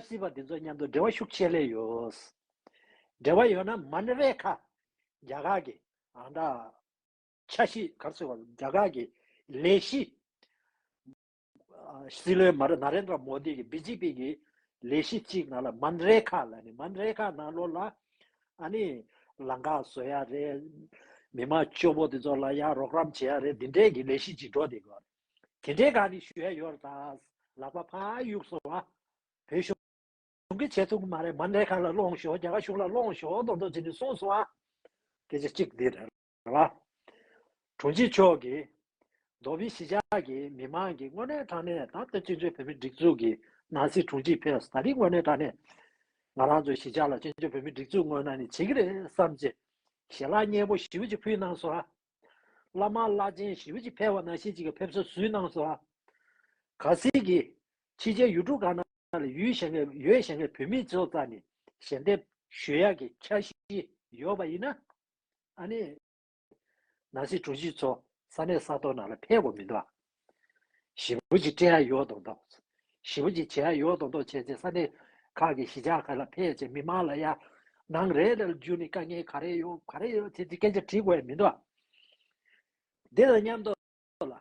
སྲིད་པ་འདི་ཚོ་མཉམ་དུ་འབྲེལ་བ་ཤུགས་ཆེ་སླེབས་ཡོད། འབྲེལ་བ་ཡོད་ན་མན་རེ་ཁ། རྒྱ་གར་གྱི་ཨ་འདྲ་འཆར་གཞི་ག་རེ་ཟེར་བ། རྒྱ་གར་གྱི་ལས་གཞི། སྲིད་བློན་མ་རེད། ན་རེན་དྲ་མོ་དི་གི་བི་ཇེ་པི་གི་ལས་གཞི་གཅིག་ནང་ལ་མན་རེ་ཁ་ལ་ནི་མན་རེ་ཁ་ནང་ལོགས་ལ་ཨ་ནི་ལམ་ཁ་བཟོ་ཡ་རེད། མི་མང་སྐྱོ་པོ་དེ་ཚོ་ལ་ཡ་རོགས་རམ་བྱེད་ཡ་རེད། འདི་འདྲའི་གི་ལས་གཞི་གཅིག་འགྲོ་བསྡད་ཀྱི་ཡོད་རེད། དེ་འདྲའི་ག་ནི་ཞུ་ཡ་ཡོད་རེད། ད་ལག་པ་ཕར་གཡུགས་སོང་བ། བོད་གཞུང་གིས་བྱེད་ཐུབ་ཀྱི་མ་རེད། མན་རེ་ཁ་ལ་སློང་ཤོག་རྒྱ་གར་གཞུང་ལ་སློང་ཤོག་མདོག་མདོག་བྱས་ནས་གསུངས་སོང་ཨ། སྐད་ཆ་གཅིག་འདི་རེད་བ། དྲུང་ཆེ་མཆོག་གིས་རྡོ་སྦིས་གཞིས་ཆགས་ཀྱི་མི་མང་གིས་དངོས་གནས་དྲང་གནས་ད་ལྟ་སྤྱི་མཐུན་བོད་མིའི་སྒྲིག་འཛུགས་ཀྱི་ ནང་སྲིད་དྲུང་ཆེ་ཕེབས་སོང་། ད་རིང་དངོས་གནས་དྲང་གནས་ང་རང་ཚོའི་གཞིས་ཆགས་ལ་བཙན་བྱོལ་བོད་མིའི་སྒྲིག་འཛུགས་ངོས་ནས་ནི་བྱེད་ཀྱི་རེད་བསམ་བྱས་ཞལ་ལག་མཉེས་པོ་ཞེ་པོ་ཅིག་ཕུལ་གནང་སོང་ཨ། བླ་མ་བླ་ཆེན་ཞེ་པོ་ཅིག་ཕེབས་པ་ནང་བཞིན་ཅིག་གི་ཕེབས་བསུ་ཞུས་གནང་སོང་ཨ། གལ་སྲིད་ཀྱི་ཕྱི་རྒྱལ་ཡུལ་གྲུ་ཁག་ནང་ལ་ཡོད་བཞིན་གྱི་ཡོད་བཞིན་གྱི་བོད་མི་ཚོ་རྩ་ནས་ཞལ་འདེབས་ཞུ་ཡག་གི་འཆར་གཞི་ཡོད་པ་ཡིན་ན་ཨ་ནི། ནང་སྲིད་དྲུང་ཆེ་ཚོ་ས་གནས་ས་ཐོག་ནང་ལ་ཕེབས་དགོས་མི་འདུག་ཨ། ཞེ་པོ་ཅིག་སྤྲད་ཡ་ཡོད་མདོག་མདོག་ཞེ་པོ་ཅིག་བྱེད་ཡ་ཡོད་མདོག་མདོག་བྱས་ཚེ་ས་གནས་ཁག་གི་གཞིས་ཆགས་ཁག་ལ་ཕེབས་ཚེ་མི་མང་ལ་ཡ་ནང་རེ་རེ་ལ་བརྒྱུད་ནས་དཀའ་ངལ་ག་རེ་ཡོད་ག་རེ་ཡོད་ཚེ་དེ་སྐད་ཆ་དྲིས་དགོས་ཡ་མི་འདུག་ཨ། དེ་དང་མཉམ་དུ་ལ།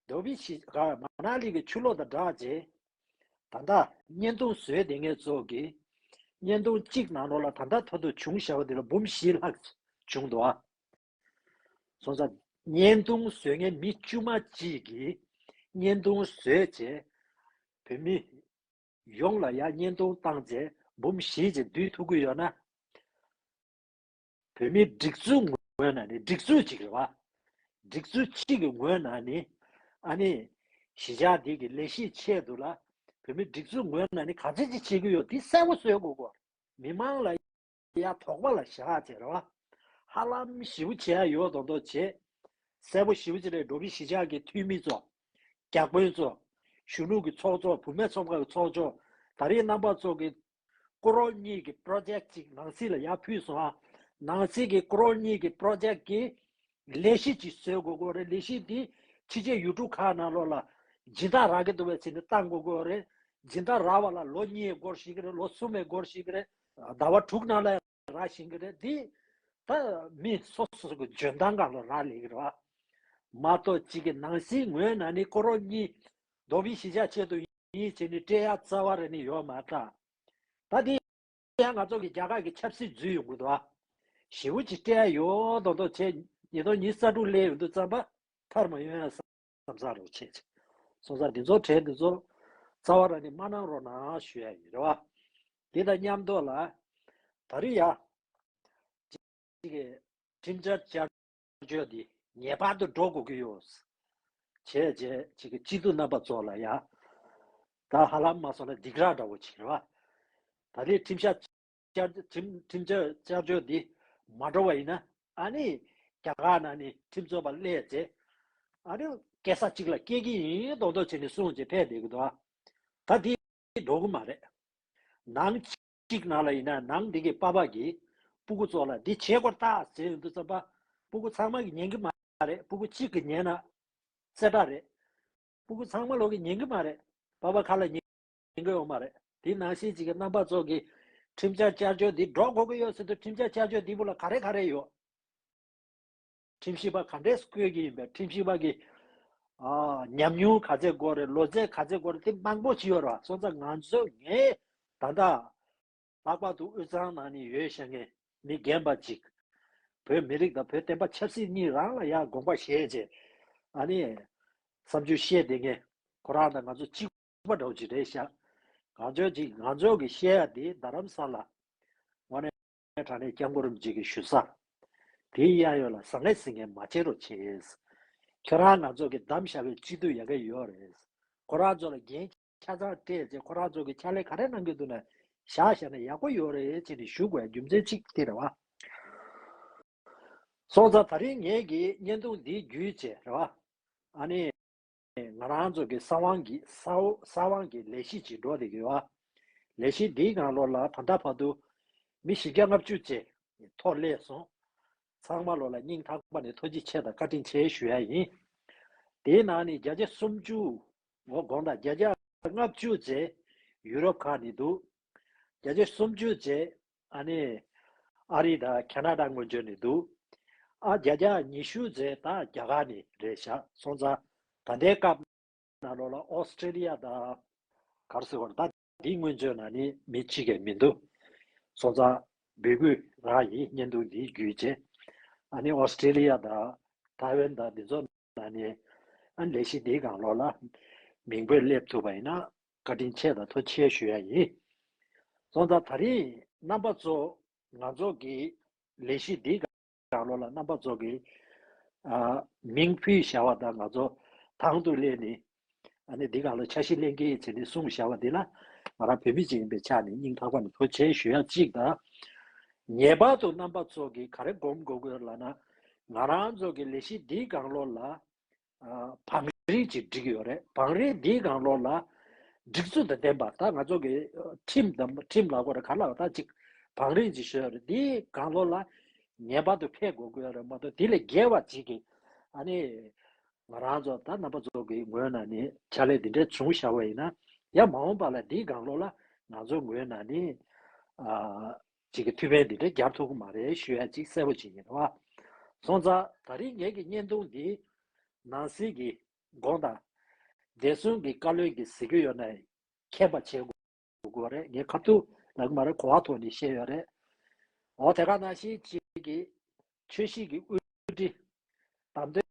རྡོ་སྦིས་གཞིས་ཀ་མ་ན་ལི་གི་ཆུ་ལོག་དང་སྦྲགས་རྗེས། ད་ལྟ་བརྙན་ཐུང་བཟོས་བསྡད་མཁན་ཚོ་གིས་བརྙན་ཐུང་གཅིག་ནང་ལོགས་ལ་ད་ལྟ་ཐོ་ཐོ་བྱུང་བཞག་པ་དེ་ལ་འབུམ་བཞི་ལྷག་བྱུང་འདུག་ཨ། སོང་ཙང་བརྙན་ཐུང་བཟོ་མཁན་མི་དཀྱུས་མ་གཅིག་གིས་བརྙན་ཐུང་བཟོས་རྗེས་བོད་མི་ཡོངས་ལ་ཡ་བརྙན་ཐུང་བཏང་རྗེས་འབུམ་བཞི་ཅིག་བསྡུས་ཐུབ་ཀྱི་ཡོད་ན། བོད་མིའི་སྒྲིག་འཛུགས་ངོས་ནས་ནི་སྒྲིག་འཛུགས་ཅིག་རེད་བ། སྒྲིག་འཛུགས་གཅིག་གི་ངོས་ནས་ནི་ཨ་ནི་གཞིས་ཆགས་འདི་གི་ལས་གཞིའི་ཆེད་དུ་ལ་བོད་མིའི་སྒྲིག་འཛུགས་ངོས་ནས་ནི་ག་ཚོད་ཅིག་བྱེད་ཀྱི་ཡོད་འདི་གསལ་པོ་བཟོ་དགོས་གོ། མི་མང་ལ་ཡ་དོགས་པ་ལ་བཞག་བྱས་རེད་བ། ཧ་ལམ་ཞེ་པོ་བྱེད་ཡ་ཡོད་མདོག་མདོག་བྱེད། གསལ་པོ་ཞེ་པོ་ཅིག་རེད། འགྲོ་བའི་གཞིས་ཆགས་ཀྱི་འཐུས་མི་ཚོ། བརྒྱ་དཔོན་ཚོ། གཞོན་ནུ་གི་ཚོགས་གཙོ་བུད་མེད་ཚོགས་པ་གི་ཚོགས་གཙོ། ད་རེས་རྣམ་པ་ཚོ་གི་སྐུ་རོགས་གཉིས་ཀྱི་པྲོ་ཇེག་ཅིག་ནང་སྲིད་ལ་ཡར་ཕུལ་སོང་ཨ། ནང་སྲིད་ཀྱི་སྐུ་རོགས་གཉིས་ཀྱི་པྲོ་ཇེག་གི་ལས་གཞི་ཅིག་བཟོ་དགོས་ཀྱི་རེད། ལས་གཞི་འདི་ཕྱི་རྒྱལ་ཡུལ་གྲུ་ཁག་ནང་ལོགས་ལ་སྦྱིན་བདག་རག་གི་འདུག་པས་ཟེར་ནས་བཏང་དགོས་ཀྱི་རེད། སྦྱིན་བདག་རག་པ་ལ་ལོ་གཉིས་འགོར་ཞིག་གི་རེད། ལོ་གསུམ་འགོར་ཞིག་གི་རེད། ཟླ་བ་དྲུག་ནང་ལ་རག་བཞིན་གི་རེད། འདི་ད་མི་སོ་སོ་གི་འཇོན་ཐང་སྒང་ལ་རག་ལས་གི་རེད་བ། མ་གཏོགས་གཅིག་གི་ནང་སྲིད་ངོས་ནས་ནི་སྐུ་རོགས་གཉིས་རྡོ་སྦིས་གཞིས་ཆགས་ཆེད་དུ་ཡིན་བྱས་ནས་སྤྲད་ཡ་རྩ་བ་རེ་ནི་ཡོད་མ་རེད། ད་འདི་ཡང་ང་ཚོ་གི་རྒྱ་གར་གི་ཆབ་སྲིད་འཛུལ་ཡོང་གི་འདུག་ཨ། ཞེ་པོ་ཅིག་སྤྲད་ཡ་ཡོད་མདོག་མདོག་བྱས་ཉིས་སྟོང་ཉི་ཤུ་རྩ་དྲུག་སླེབས་ཡོང་དུས་ཙམ་པ་ཐར་མ་ཡོང་ཡ་བསམ་བསམ་ས་རོགས་བྱས་ཆེ། སོང་ཙང་འདི་ཚོ་གྲས་འདི་ཚོ་རྩ་བ་རང་ནས་མ་གནང་རོགས་གནང་ཞུ་ཡ་ཡིན་རེད་བ། འདི་དང་མཉམ་དུ་ལ་ད་རེས་ཡ། གཅིག་གི་ཁྲིམས་འཆར་བསྐྱར་བཅོས་འདི་ངེས་པར་དུ་འགྲོ་དགོས་ཀྱི་ཡོད། བྱས་རྗེས་གཅིག་གི་སྤྱི་འཐུས་རྣམ་པ་ཚོ་ལ་ཡ། ད་ཧ་ལམ་མ་སོང་ན་སྡིགས་ར་འདྲ་བོ་ཅིག་རེད་བ། ད་རེས་ཁྲིམས་འཆར་བསྐྱར་ཁྲིམས་ཁྲིམས་འཆར་བསྐྱར་བཅོས་འདི་མ་འགྲོ་བ་ཡིན་ན་ཨ་ནི་རྒྱ་གར་ནང་ནས་ཁྲིམས་རྩོད་པ་སླེབས་ཚེ་ཨ་ནི་སྐད་ས་གཅིག་ལ་སྐྱེལ་གྱི་ཡིན་མདོག་མདོག་བྱས་ནས་གསུངས་བྱས་ཕེབས་བསྡད་ཀྱི་འདུག་ད་འདི་འགྲོ་གི་མ་རེད། ནང་གཅིག་ནང་ལ་ཡིན་ན་ནང་འདི་གི་པ་ཕ་གིས་སྤུ་གུ་ཚོ་ལ་འདི་བྱེད་དགོས་རེད་ད་ཟེར་ཡོང་དུས་ཙམ་པ་སྤུ་གུ་ཚང་མ་གིས་ཉན་གྱི་མ་རེད། སྤུ་གུ་གཅིག་གིས་ཉན་ན་གསལ་བསྒྲགས་རེད། སྤུ་གུ་ཚང་མ་ལོག་གིས་ཉན་གྱི་མ་རེད། པ་ཕ་ཁ་ལ་ཉན་གྱི་ཡོད་མ་རེད། དེ་ནང་བཞིན་ཅིག་གི་རྣམ་པ་ཚོ་གིས་ཁྲིམས་འཆར་བསྐྱར་བཅོས་འདི་འགྲོ་དགོས་ཀྱི་ཡོད་ཟེར་དུས་ཁྲིམས་འཆར་བསྐྱར་བཅོས་འདི་བུ་ལ་ག་རེ་ག་རེ་ཡོད། ཁྲིམས་ཞིབ་པ་ག་འདྲས་བསྐོས་ཀྱི་ཡིན་པས་ཁྲིམས་ཞིབ་པ་གི་ཨ་ཉམས་མྱོང་ག་ཚད་དགོས་རེད། ལོ་ཚད་ག་ཚད་དགོས་རེད། དེ་མང་པོ་ཅིག་ཡོད་རེད་བ། སོང་ཙང་ང་ཚོ་ངས་ད་ལྟ་ལྷག་པར་དུ་དབུས་གཙང་ནང་ནས་ཡོད་བཞག་མཁན་མི་རྒན་པ་ཅིག་བོད་མི་རིགས་དང་བོད་བསྟན་པ་ཆབ་སྲིད་གཉིས་རང་ལ་ཡང་དགོངས་པ་བཞེས་བྱས་ཨ་ནི་བསམ་ཚུལ་བཤད་བསྡད་མཁན་ཁོ་རང་དང་ང་ཚོ་གཅིག་པ་འདྲ་བོ་ཅིག་རེད་ཤག་ང་ཚོའི་ཅིག་ང་ཚོ་གི་བཤད་ཡ་དེ་རྡ་རམ་ས་ལ་དངོས་གནས་དྲང་གནས་སྐྱབས་མགོན་རིན་པོ་ཆེ་གི་བཞུགས་ས་དེའི་གཡས་གཡོན་ལ་ཟང་ངེ་ཟིང་ངེ་མ་བྱེད་རོགས་བྱེད། ཁྱོད་རང་ང་ཚོ་གི་བདམས་བཞག་པའི་སྤྱི་འཐུས་ཡ་གི་ཡོད་རེད། ཁོ་རང་ཚོ་ལ་འགན་ཆ་ཚང་སྤྲད་བྱས་ཁོ་རང་ཚོ་གི་ཕྱག་ལས་ག་རེ་གནང་གི་འདུག་ན་བཞག་བཞག་ན་ཡག་པོ་ཡོད་རེད་ཅེས་ནས་ཞུ་དགོས་རྒྱུ་མཚན་གཅིག་དེ་རེད་བ། སོང་ཙང་ད་རིང་ངེད་ཀྱིས་བརྙན་ཐུང་འདི་བརྒྱུད་བྱས་རེད་བ། ཨ་ནི། ང་རང་ཚོ་གི་ས་དབང་གི་ས་འོག་ས་དབང་གི་ལས་གཞི་ཅིག་འགྲོ་བསྡད་ཀྱི་ཡོད། ལས་གཞི་འདིའི་ནང་ལོགས་ལ་ད་ལྟ་བར་དུ་མི་བཞི་བརྒྱ་ལྔ་བཅུ་ཅིག་ཐོ་སླེབས་སོང་། ཚང་མ་ལོགས་ལ་སྙིང་ཐག་པ་ནས་ཐུགས་རྗེ་ཆེ་དང་བཀའ་དྲིན་ཆེ་ཞུ་ཡ་ཡིན། དེའི་ནང་ནས་བརྒྱ་ཆ་སུམ་ཅུ། འོ་དགོངས་དག་བརྒྱ་ཆ་ལྔ་བཅུ་ཅིག་ཡུ་རོབ་ཁག་ནས་འདུག་བརྒྱ་ཆ་སུམ་ཅུ་ཅིག་ཨ་ནི་ཨ་རི་དང་ཁེ་ན་ཌ་སྔོན་བྱོན་ནས་འདུག་ཨ་བརྒྱ་ཆ་ཉི་ཤུ་ཙམ་ད་རྒྱ་གར་ནས་རེད་ཤག་སོང་ཙང་ད་ལྟའི་སྐབས་ནང་ལོགས་ལ་ཨོ་སི་ཀྲི་ལི་ཡ་དང་ག་རེ་ཟེར་དགོས་རེད། ད་འདི་སྔོན་བྱོན་ནང་ནས་མི་གཅིག་ཀྱང་མི་འདུག་སོང་ཙང་འབོད་སྐུལ་རག་ཡིན། བརྙན་ཐུང་འདི་བརྒྱུད་བྱས་ཨ་ནི་ཨོ་སི་ཀྲི་ལི་ཡ་དང་ཐའེ་ཝན་དང་འདི་ཚོ་ནང་ནས་ཨ་ནི་ལས་གཞི་འདིའི་སྒང་ལོགས་ལ་མིང་འབོད་སླེབས་ཐུབ་པ་ཡིན་ན་བཀའ་དྲིན་ཆེ་དང་ཐུགས་རྗེ་ཆེ་ཞུ་ཡ་ཡིན། སོང་ཙང་ད་རིང་རྣམ་པ་ཚོ་ང་ཚོ་གི་ལས་གཞི་འདིའི་སྒང་ལོགས་ལ་རྣམ་པ་ཚོ་གི་ཨ་མིང་ཕུལ་བཞག་པ་དང་ང་ཚོ་དང་དུ་སླེབས་ནས་ ཨ་ནི་འདི་གང་ལ་འཆར་གཞི་ལེན་གྱི་ཡིན་ཟེར་ནས་གསུངས་བཞག་པ་འདི་ལ་ང་རང་བོད་མི་ཅིག་ཡིན་པའི་ཆ་ནས་སྙིང་ཐག་པ་ནས་ཐུགས་རྗེ་ཆེ་ཞུ་ཡ་གཅིག་དང་། ངེས་པར་དུ་རྣམ་པ་ཚོ་གིས་ག་རེ་སྒོམ་དགོས་ཀྱི་ཡོད་ལབ་ན། ང་རང་ཚོ་གི་ལས་གཞི་འདིའི་སྒང་ལོགས་ལ་ཨ་བང་རིམ་ཅིག་སྒྲིག་ཡོད་རེད། བང་རིམ་འདིའི་སྒང་ལོགས་ལ་སྒྲིག་ཚུལ་དང་ལྡན་པ། ད་ང་ཚོ་གི་ཁྲིམས་དང་ཁྲིམས་ལབ་དགོས་རེད། ག་ལབ་ད་ཅིག་བང་རིམ་ཅིག་ཞུ་ཡོད་རེད། འདིའི་སྒང་ལོགས་ལ་ངེས་པར་དུ་ཕེབས་དགོས་ཀྱི་ཡོད་རེད་མ་གཏོགས། དེ་ལས་བརྒལ་བ་ཅིག་གིས་ཨ་ནི་ང་རང་ཚོ་ད་རྣམ་པ་ཚོ་གི་ངོས་ནས་ནི་ཕྱག་ལས་འདི་འདྲ་བྱུང་བཞག་པ་ཡིན་ན། ཡང་མ་འོངས་པ་ལ་འདིའི་སྒང་ལོགས་ལ་ང་ཚོའི་ངོས་ནས་ནི་ཨ་ཅིག་གི་ཐུགས་ཕན་འདི་འདྲ་རྒྱབ་ཐུབ་ཀྱི་མ་རེད་ཞུ་ཡ་ཅིག་གསལ་པོ་ཅིག་ཡིན་རེད་བ། སོང་ཙང་ད་རིང་ངེད་ཀྱི་བརྙན་ཐུང་འདི་ནང་སྲིད་ཀྱི་དགོངས་དག་བདེ་སྲུང་གི་བཀའ་བློན་གྱིས་ཟེར་གྱི་ཡོད་ན་མཁྱེན་པ་བྱེད་དགོས་རེད། ངས་ཁ་ཐུག་ལབ་ཀྱི་མ་རེད། གོ་བ་ཐོག་ནས་བཤད་ཡོད་རེད། འོ་དེ་ག་ནང་བཞིན་གཅིག་གི་ཆོས་སྲིད་ཀྱི་དབུ་ཁྲིད་བདམས་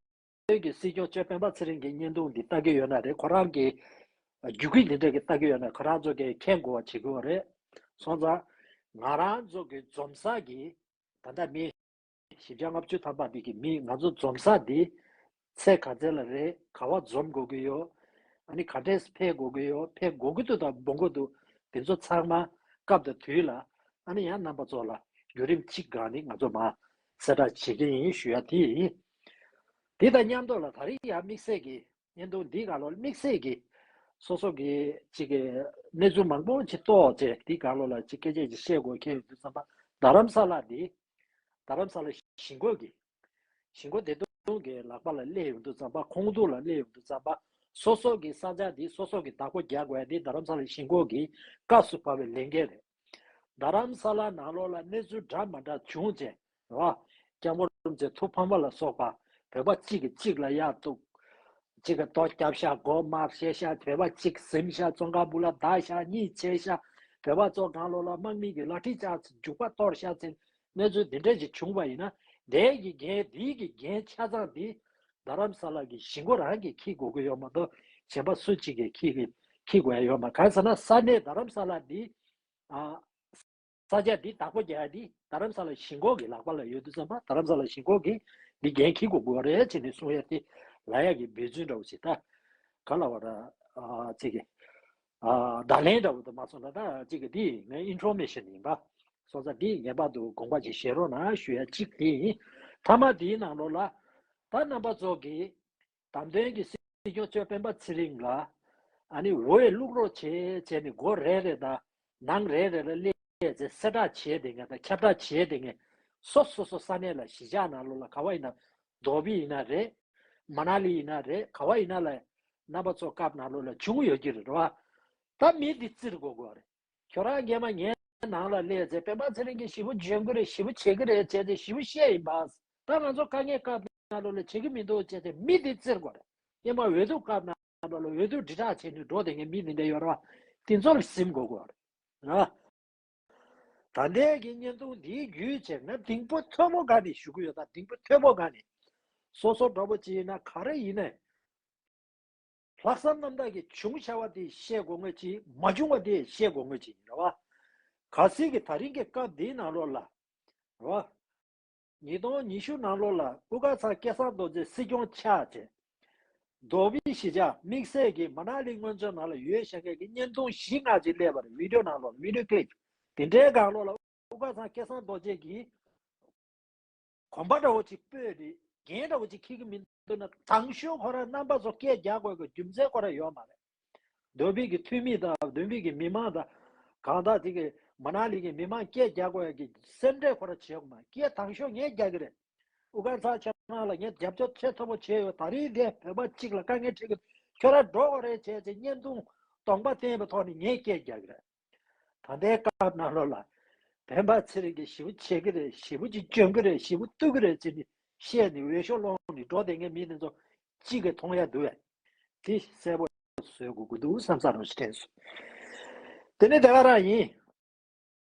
ཐོན་གྱི་སྲིད་སྐྱོང་གཙོས་སྤེན་པ་ཚེ་རིང་གི་བརྙན་ཐུང་འདི་ལྟ་གི་ཡོད་ན་རེད། ཁོ་རང་གི་རྒྱུགས་ཁྱི་འདི་འདྲ་གི་ལྟ་གི་ཡོད་ན་ཁོ་རང་ཚོ་གི་མཁྱེན་དགོས་པ་བྱེད་དགོས་རེད། སོང་ཙང་ང་རང་ཚོ་གི་འཛོམས་ས་གི་ད་ལྟ་མི་བཞི་བརྒྱ་ལྔ་བཅུ་ཐམ་པ་འདི་གི་མི་ང་ཚོ་འཛོམས་ས་འདི་ཚེ་ག་ཚད་ལ་རེད། ག་བ་འཛོམས་དགོས་ཀྱི་ཡོད། ཨ་ནི་ག་འདྲས་ཕེབས་དགོས་ཀྱི་ཡོད། ཕེབས་དགོས་ཀྱི་འདུག་དང་འབོང་གི་འདུག་དེ་ཚོ་ཚང་མ་སྐབས་དང་དུས་ལ་ཨ་ནི་ཡང་རྣམ་པ་ཚོ་ལ་བརྒྱུད་རིམ་གཅིག་སྒང་ནས་ང་ཚོ་མར་གསལ་བསྒྲགས་བྱེད་ཀྱི་ཡིན་ཞུ་ཡ་དེ་ཡིན། དེ་དང་མཉམ་དུ་ལ་ད་རེས་ཡང་དམིགས་བསལ་གྱི་བརྙན་ཐུང་འདི་ག་ལོ་དམིགས་བསལ་གྱི་སོ་སོ་གི་ཅིག་གི་གནས་ཚུལ་མང་པོ་ཅིག་རྟོགས་བྱས། འདི་ག་ལོ་ལ་ཅིག་སྐད་ཆ་ཅིག་བཤད་དགོས་ཁེལ་ཡོང་དུས་ཙམ་པ། རྡ་རམ་ས་ལ་འདི་རྡ་རམ་ས་ལ་ཞིང་འགོ་གི་ཞིང་འགོ་བདེ་སྲུང་གི་ལག་པ་ལ་སླེབས་ཡོང་དུས་ཙམ་པ། ཁོང་ཚོ་ལ་སླེབས་ཡོང་དུས་ཙམ་པ། སོ་སོ་གི་ས་ཆ་འདི་སོ་སོ་གི་བདག་པོ་རྒྱག་དགོས་ཡ་འདི་རྡ་རམ་ས་ལ་ཞིང་འགོ་གི་སྐབས་སུ་བབས་པའི་ལས་འགན་རེད། རྡ་རམ་ས་ལ་ནང་ལོགས་ལ་གནས་ཚུལ་འདྲ་མ་འདྲ་བྱུང་རྗེས་རེད་བ། སྐྱབས་མགོན་རིན་པོ་ཆེ་ཐུགས་ཕམ་པ་ལ་སོགས་པ་བོད་པ་གཅིག་གིས་གཅིག་ལ་གཡར་གཏུག་གཅིག་གིས་ལྟོ་བརྒྱབ་ཤག་མགོ་དམར་བཤད་ཤག་བོད་པ་གཅིག་ཟིན་ཤག་བཙོན་ཁང་སྦུག་ལ་བདའ་ཤག་གཉིད་ཆད་ཤག་བོད་པ་ཚོ་སྒང་ལོགས་ལ་དམག་མི་གིས་ལ་ཁྲི་བཅག་རྒྱུག་པ་གཏོར་ཤག་ཚེ་གནས་ཚུལ་འདི་འདྲ་ཞིག་བྱུང་བ་ཡིན་ན། དེ་གི་འགན་དེའི་གི་འགན་ཆ་ཚང་འདི་རྡ་རམ་ས་ལ་གི་ཞིང་འགོ་རང་གིས་འཁྱེར་དགོས་ཀྱི་ཡོད་མ་གཏོགས་གཞན་པ་སུ་གཅིག་གིས་འཁྱེར་གི་འཁྱེར་དགོས་ཡ་ཡོད་མ། གང་ཟེར་ན་ས་གནས་རྡ་རམ་ས་ལ་འདི་ཨ། ས་ཆ་འདི་བདག་པོ་རྒྱག་ཡ་འདི་རྡ་རམ་ས་ལ་ཞིང་འགོ་གི་ལག་པ་ལ་ཡོད་དུས་ཙམ་པ། རྡ་རམ་ས་ལ་ཞིང་འགོ་གིས་འདི་འགན་འཁྱེར་དགོས་དགོས་རེད་ཅེས་ནས་གསུང་ཡ་དེ་ལབ་ཡ་གི་འབད་བརྩོན་འདྲ་བོ་ཞིག་ད་ག་ལབ་པ་ར་ཨ་ཅིག་གི་ཨ་བརྡ་ལན་འདྲ་བོ་དུ་མ་སོང་ན། ད་ཅིག་གི་འདི་ངའི་ཨིན་ཕོར་མེ་ཤན་ཡིན་པ། སོང་ཙང་འདི་ངེས་པར་དུ་དགོངས་པ་ཅིག་བཞེས་རོགས་གནང་ཞུ་ཡ་གཅིག་དེ་ཡིན། མཐའ་མ་འདིའི་ནང་ལོགས་ལ་ད་རྣམ་པ་ཚོ་གིས་བདམས་ཐོན་གྱི་སྲིད་སྐྱོང་གཙོས་སྤེན་པ་ཚེ་རིང་ལ་ཨ་ནི་འོས་བླུག་རོགས་བྱེད་བྱས་ནས་སྒོ་རེ་རེ་དང་ནང་རེ་རེ་ལ་སླེབས་བྱས་གསལ་བསྒྲགས་བྱས་བསྡད་མཁན་དང་ཁྱབ་བསྒྲགས་བྱས་བསྡད་མཁན། སོ་སོ་སོ་ས་གནས་ལ་གཞིས་ཆགས་ནང་ལོགས་ལ་ག་བ་ཡིན་ན། རྡོ་སྦིས་ཡིན་ན་རེད། མ་ན་ལི་ཡིན་ན་རེད། ག་བ་ཡིན་ན་ལ་རྣམ་པ་ཚོ་སྐབས་ནང་ལོགས་ལ་བྱུང་ཡོད་ཀྱི་རེད་བ། ད་མི་འདི་བཙིར་དགོས་དགོས་རེད། ཁྱོད་རང་སྔས་མ་ངའི་ནང་ལ་སླེབས་ཚེ་སྤེན་པ་ཚེ་རིང་གིས་ཞེ་པོ་འཇོན་གི་རེད། ཞེ་པོ་བྱེད་ཀྱི་རེད་བྱས་ཏེ་ཞེ་པོ་བཤད་ཡིན་པ། ད་ང་ཚོ་དཀའ་ངལ་སྐབས་ནང་ལོགས་ལ་བྱེད་ཀྱི་མི་འདུག་བྱས་ཏེ་མི་འདི་བཙིར་དགོས་རེད། སྔས་མ་འོས་བསྡུ་སྐབས་ནང་ལོགས་ལ་འོས་བསྡུ་དྲིལ་བསྒྲགས་བྱས་ནས་འགྲོ་བསྡད་མཁན་མི་འདི་འདྲ་ཡོད་རེད་བ། དེ་ཚོ་ལ་ཟིན་དགོས་དགོས་རེད། རེད་བ། ད་ལྟའི་གི་བརྙན་ཐུང་འདིའི་བརྒྱུད་བྱས་ན་གཏིང་པོ་མཐོན་པོ་སྒང་ནས་ཞུ་གི་ཡོད། ད་གཏིང་པོ་མཐོན་པོ་སྒང་ནས་སོ་སོ་འདྲ་པོ་ཅིག་ཡིན་ན་ག་རེ་ཡིན་ནའི་ལྷག་བསམ་རྣམ་དག་གིས་བྱུང་བྱ་བ་དེ་བཤད་དགོས་ངེས་ཅིག་མ་བྱུང་བ་དེ་བཤད་དགོས་ངེས་ཅིག་ཡིན་རེད་བ། གལ་སྲིད་ཀྱི་ད་རིང་གི་སྐབས་འདིའི་ནང་ལོགས་ལ་རེད་བ། ཉིས་སྟོང་ཉི་ཤུ་ནང་ལོགས་ལ་དབུ་དཀར་ཚང་སྐལ་བཟང་རྡོ་རྗེ་སྲིད་སྐྱོང་ཆགས་བྱས། རྡོ་སྦིས་གཞིས་ཆགས་དམིགས་བསལ་གྱི་མ་ན་ལི་སྔོན་བྱོན་ནང་ལ་ཡོད་བཞག་མཁན་གྱི་བརྙན་ཐུང་བཞི་ལྔ་ཅིག་སླེབས་པ་རེད། བི་ཌིའོ་ནང་ལོགས་ལ་བི་ཌིའོ་ཀི་ལིབ་དེ་འདྲའི་སྒང་ལོགས་ལ་དབུ་དཀར་ཚང་སྐལ་བཟང་རྡོ་རྗེ་གིས་གོམ་པ་འདྲ་བོ་ཅིག་སྤོས་ཏེ་འགན་འདྲ་བོ་ཅིག་འཁྱེར་གྱི་མི་འདུག་ན། དང་ཤོས་ཁོ་རང་རྣམ་པ་ཚོ་སྐད་རྒྱག་དགོས་ཀྱི་རྒྱུ་མཚན་ཁོ་རང་ཡོད་མ་རེད། རྡོ་སྦིས་ཀྱི་འཐུས་མི་དང་བདུན་སྦིས་ཀྱི་མི་མང་དང་གང་དག་དེ་གི་མ་ན་ལི་གི་མི་མང་སྐད་རྒྱག་དགོས་ཡ་གི་སེམས་ཁྲལ་ཁོ་རང་བྱེད་དགོས་མ། སྐད་དང་ཤོས་ངས་རྒྱག་གི་རེད། དབུ་དཀར་ཚང་ཁྱེད་རང་ལ་ངས་རྒྱབ་སྐྱོར་ཆེས་མཐོ་པོ་བྱས་ཡོད། ད་རིང་འདི་བོད་པ་གཅིག་ལ་དཀའ་ངལ་འཕྲད་ཀྱི་ཁྱོད་རང་འགྲོ་དགོས་རེད་བྱས་ཚེ་བརྙན་ཐུང་གདོང་པ་བསྟན་པའི་ཐོག་ནས་ངས་སྐད་རྒྱག་གི་རེད། ད་ལྟའི་སྐབས་ནང་ལོགས་ལ་སྤེན་པ་ཚེ་རིང་གིས་ཞེ་པོ་བྱེད་ཀྱི་རེད། ཞེ་པོ་ཅིག་འཇོན་གྱི་རེད། ཞེ་པོ་གཏུག་གི་རེད་ཅེས་ནས་བཤད་ནས་འོས་ཤོག་སློང་ནས་འགྲོ་བསྡད་མཁན་མི་དེ་ཚོ་གཅིག་གིས་མཐོང་ཡ་འདུག་བས། དེ་གསལ་པོ་བཟོ་དགོས་ཀྱི་འདུག་བསམ་ས་རང་ཞིག་དྲན་སོང་། དེ་ནས་དེ་ག་རང་ཡིན།